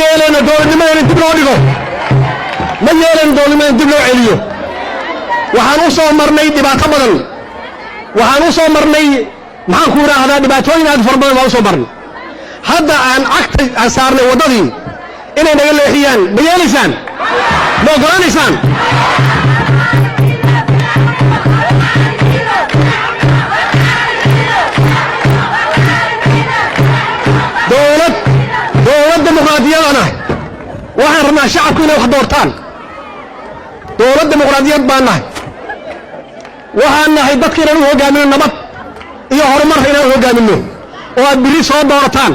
Yeeleyno dowladnimada in dib loo dhigo, ma yeelayno dowladnimada in dib loo celiyo. Waxaan u soo marnay dhibaato badan, waxaan u soo marnay, maxaan ku idhaahdaa, dhibaatooyin aad fara badan baan u soo marnay. Hadda aan cagta aan saarnay waddadii, inay naga leexiyaan ma yeelaysaan? Ma oggolaanaysaan? Dowlad dimuqraadiyadana waxaan rabnaa shacabku inay wax doortaan. Dowlad dimuqraadiyad baan nahay. Waxaan nahay dadka inaan u hoggaamino nabad iyo horumar, inaan u hoggaamino oo aad birri soo doorataan.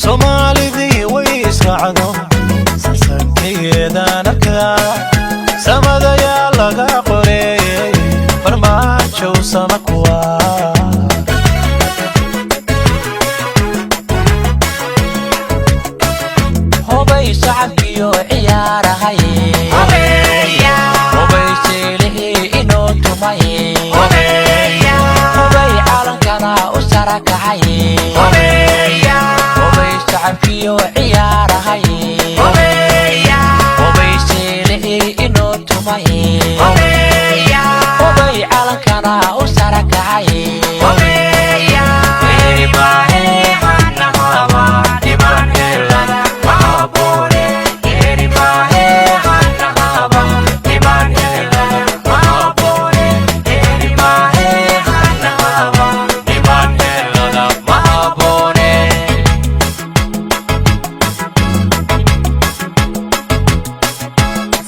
Soomaalidii way israacdo, salsankeedaan arkaa, samadayaa laga qoreeyey Farmaajow sama kuwa. Hubay shacabkiyo ciyaarahay, hubay jeelihii inoo tumay, hubay calankana u sarakacay. Hubay shacabkiyo ciyaarahay, hubay jeelihii inoo tumay, hubay calankana u sarakacay.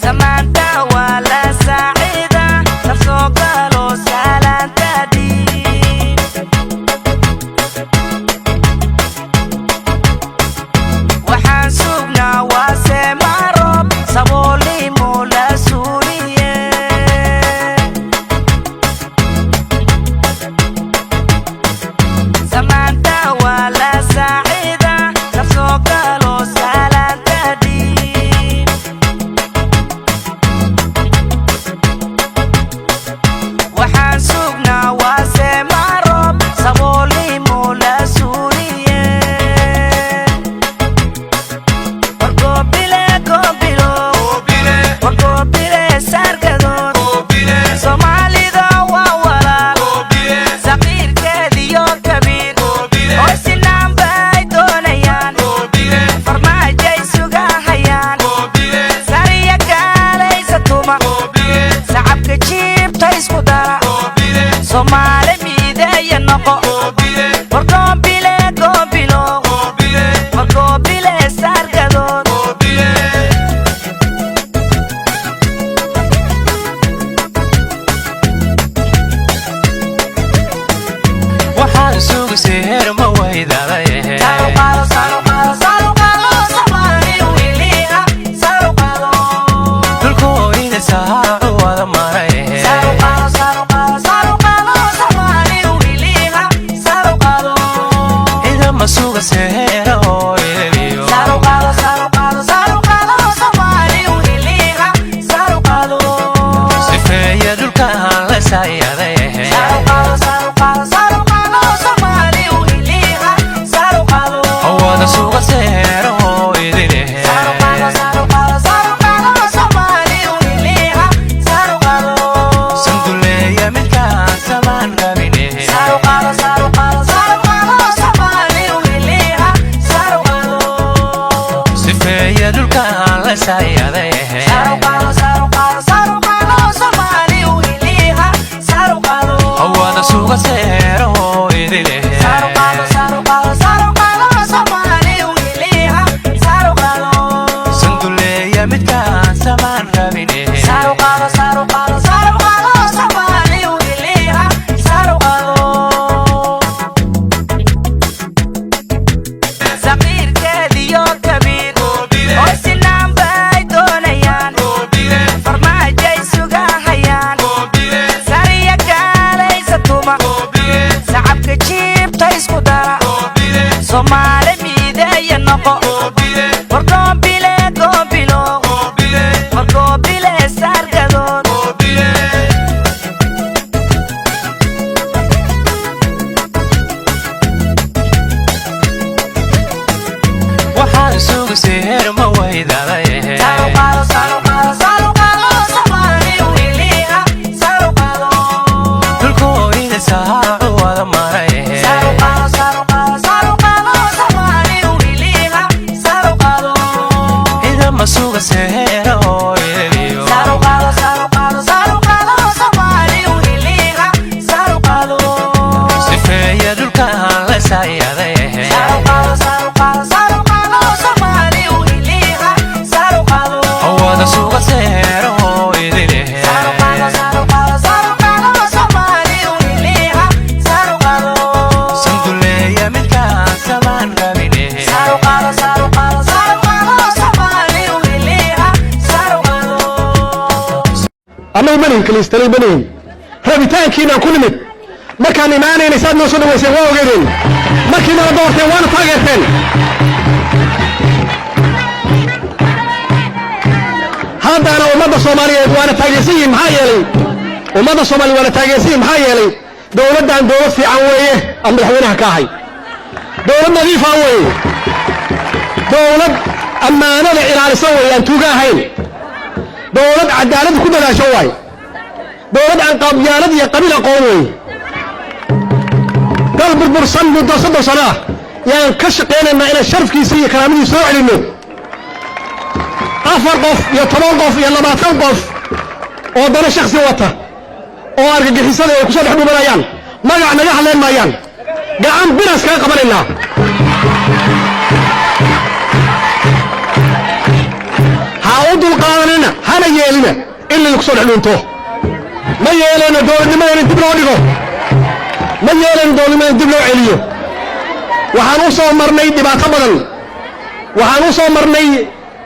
Samaanta waa la saacida safsoo galo salaanta dhiib. Waxaan sugnaa waa seemarob saboolnimo la suuliye. Samaanta waa la saacida safsoo galo salaanta dhiib. Waxaan sugnaa waa seemarob saboolnimo la suuliye. Wargoobile goobilo, wargoobile saargadood. Soomaalida waa walaal, saqiirkeediyo kabiir oo sinaan bay doonayaan, farmaajay sugahayaan, sariya gaalaysa tuma, sacabka jiibta isku dara, Soomaali miideeya noqo. Wargoobile goobilo, wargoobile saargadood. Waxaan sugisi heer ma weydaday. Saruqaado, saruqaado, saruqaado, Soomaali wiliha, saruqaado. Dhulkooyda saacu wada maray. Saruqaado, saruqaado, saruqaado, Soomaali wiliha, saruqaado. Idama sugase heera oo idiliyo. Saruqaado, saruqaado, saruqaado, Soomaali wiliha, saruqaado. Sifeeya dhulkaan la sayaday. Saruqaado, saruqaado, saruqaado, Soomaali wiliha, saruqaado. Wada sugase heera oo idile. Saruqaado, saruqaado, saruqaado, Soomaali wiliha, saruqaado. Sanduleeya midkaan samaan rabine. Saruqaado, saruqaado, saruqaado, Soomaali wiliha, saruqaado. Sifeeya dhulkaan la sayaday. Saruqaado, saruqaado, saruqaado, Soomaali wiliha, saruqaado. Wada sugase heera oo idile. Saruqaado, saruqaado, saruqaado, Soomaali wiliha, saruqaado. Sanduleeya midkaan samaan rabine. Saruqaado, saruqaado, saruqaado, Soomaali wiliha, saruqaado. Saqiirkeediyo kabiir oo sinaan bay doonayaan, farmaajay sugahayaan, sariya gaalaysa tuma, sacabka jiibta isku dara, Soomaali miideeya noqo. Wargoobile goobilo, wargoobile saargadood. Waxaan Midkaan sugu seer ma weydaday. Dhulkooyda saacu wada maray. Ciidama suga seera oo idiliyo. Sifeeya dhulkaan la sayaday. Wada suga seera oo idile. Sanduleeya midkaan samaan rabine. Annagu manihin kaliistalay, manihin rabitaankiinaan ku nimid. Markaan imaanayna saad noo soo dhawayseen waa ogeedeen. Markii nala doorteen waana taageerteen. Haddana ummadda Soomaaliyeed waana taageersan yihiin. Maxaa yeelay ummadda Soomaaliyeed waana taageersan yihin? Maxaa yeelay dowladdan dowlad fiican weeye aan madaxweynaha ka ahay, dowlad nadiifa weeye, dowlad ammaanada ilaalisa weeye aan tuuga ahayn, dowlad cadaalad ku dadaasho waay, dowlad aan qabyaalad iyo qabiil aqoon weeye. Dal burbursan muddo 30 sano ah yaan ka shaqaynaynaa inaan sharafkiisa iyo karaamadiisa soo celinno. 4 qof iyo 10 qof iyo 20 qof oo dana shaksi wata oo argagixisada ay kusoo dhex dhumanayaan magac naga hadleen maayaan. Gacan biras kaga qabanaynaa. Ha u dulqaadanina, hana yeelina in laydinku soo dhex dhuunto. Ma yeelayno dowladnimada in dib loo dhigo, ma yeelayno dowladnimada in dib loo celiyo. Waxaan u soo marnay dhibaato badan, waxaan u soo marnay,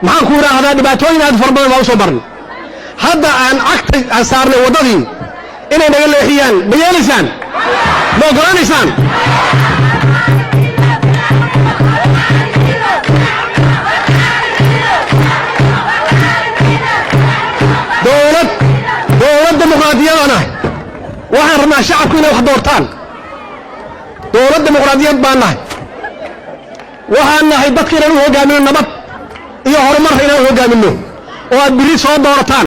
maxaan ku idhaahdaa, dhibaatooyin aad u fara badan baan u soo marnay. Hadda aan cagta aan saarnay waddadii, inay naga leexiyaan ma yeelaysaan? Ma oggolaanaysaan? Dowlad dimuqraadiyadana waxaan rabnaa shacabku inay wax doortaan. Dowlad dimuqraadiyad baan nahay. Waxaan nahay dadka inaan u hoggaamino nabad iyo horumar, inaan u hoggaamino oo aad birri soo doorataan.